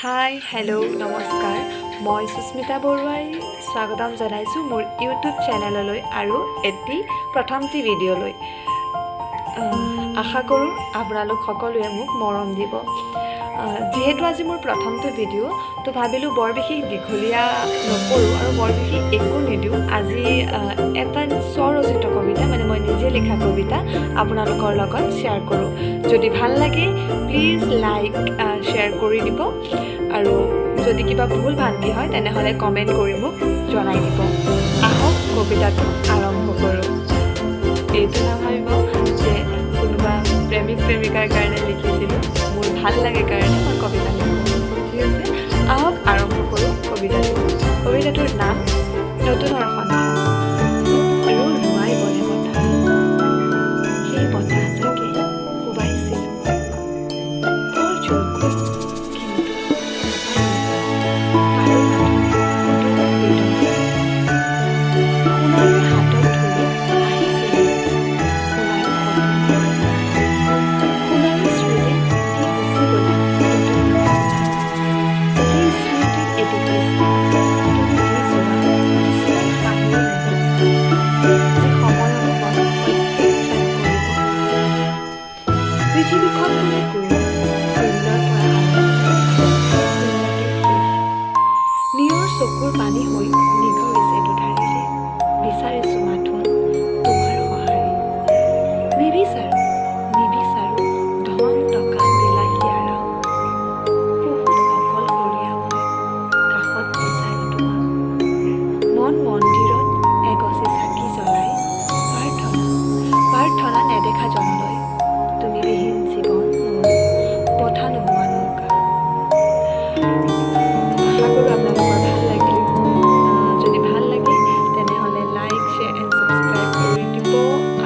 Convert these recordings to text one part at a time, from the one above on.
হাই, hello', নমস্কাৰ। মই সুস্মিতা বৰুৱাই স্বাগতম জনাইছোঁ মোৰ ইউটিউব চেনেললৈ আৰু এটি প্ৰথমটি ভিডিঅ'লৈ। আশা কৰোঁ আপোনালোক সকলোৱে মোক মৰম দিব। যিহেতু আজি মোৰ প্ৰথমটো ভিডিঅ', তো ভাবিলোঁ বৰ বিশেষ দীঘলীয়া নকৰোঁ আৰু বৰ বিশেষ একো নিদিওঁ। আজি এটা স্বৰচিত কবিতা, মানে মই নিজে লিখা কবিতা আপোনালোকৰ লগত শ্বেয়াৰ কৰোঁ। যদি ভাল লাগে, প্লিজ লাইক, শ্বেয়াৰ কৰি দিব আৰু যদি কিবা ভুল ভ্ৰান্তি হয়, তেনেহ'লে কমেণ্ট কৰি মোক জনাই দিব। আহক, কবিতাটো আৰম্ভ কৰোঁ। এইটো নাভাবিব যে কোনোবা প্ৰেমিক প্ৰেমিকাৰ কাৰণে লিখিছিলোঁ। মোৰ ভাল লাগে কাৰণে মই কবিতা লিখোঁ। ঠিক আছে, আহক আৰম্ভ কৰোঁ কবিতাটো। কবিতাটোৰ নাম নতুনৰ সন্ধান। ৰুৰুৱাই বলে বতাহ, সেই বতাহজাকে কোবাইছিল বৰ জোৰকৈ, কিন্তু নাপালোঁ কাৰো মাথোঁ বেদনা। সোণাৰুৰ হাতত ধৰি আহিছিল সোণাৰু সপোন। সোণালী স্মৃতি দি গুচি গ'লা নতুনৰ সন্ধান। সেই স্মৃতিৰ এটি পৃষ্ঠা তুমি দি যোৱা কিছুমান হাঁহিৰ মুহূৰ্ত, যি সময়ৰ লগত প্ৰত্যাখ্যান কৰিব। পৃথিৱীখন বোলে গোল, শূন্যৰ পৰা আৰম্ভ, শূন্যতে শেষ। নিয়ৰ চকুৰ পানী হৈ নিগৰিছে দুধাৰিৰে। বিচাৰিছো মাথোন তোমাৰ সঁহাৰি। নিবিচাৰো, নিবিচাৰো ধন টকা বিলাসী আৰাম। বহুত অকলশৰীয়া মই, কাষত বিচাৰো তোমাক। মন মন্দিৰত এগছি চাকি জ্বলাই প্ৰাৰ্থনা, প্ৰাৰ্থনা নেদেখা জনলৈ। তুমিবিহীন জীৱন মোৰ বঠা নোহোৱা নৌকা। আশা কৰোঁ আপোনালোকৰ ভাল লাগিল। যদি ভাল লাগে, তেনেহ'লে লাইক, শ্বেয়াৰ এণ্ড ছাবস্ক্ৰাইব কৰি দিব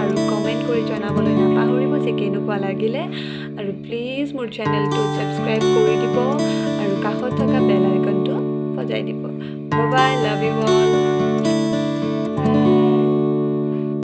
আৰু কমেণ্ট কৰি জনাবলৈ নাপাহৰিব যে কেনেকুৱা লাগিলে। আৰু প্লিজ মোৰ চেনেলটো ছাবস্ক্ৰাইব কৰি দিব আৰু কাষত থকা বেল আইকনটো বজাই দিব। Bye, love you all.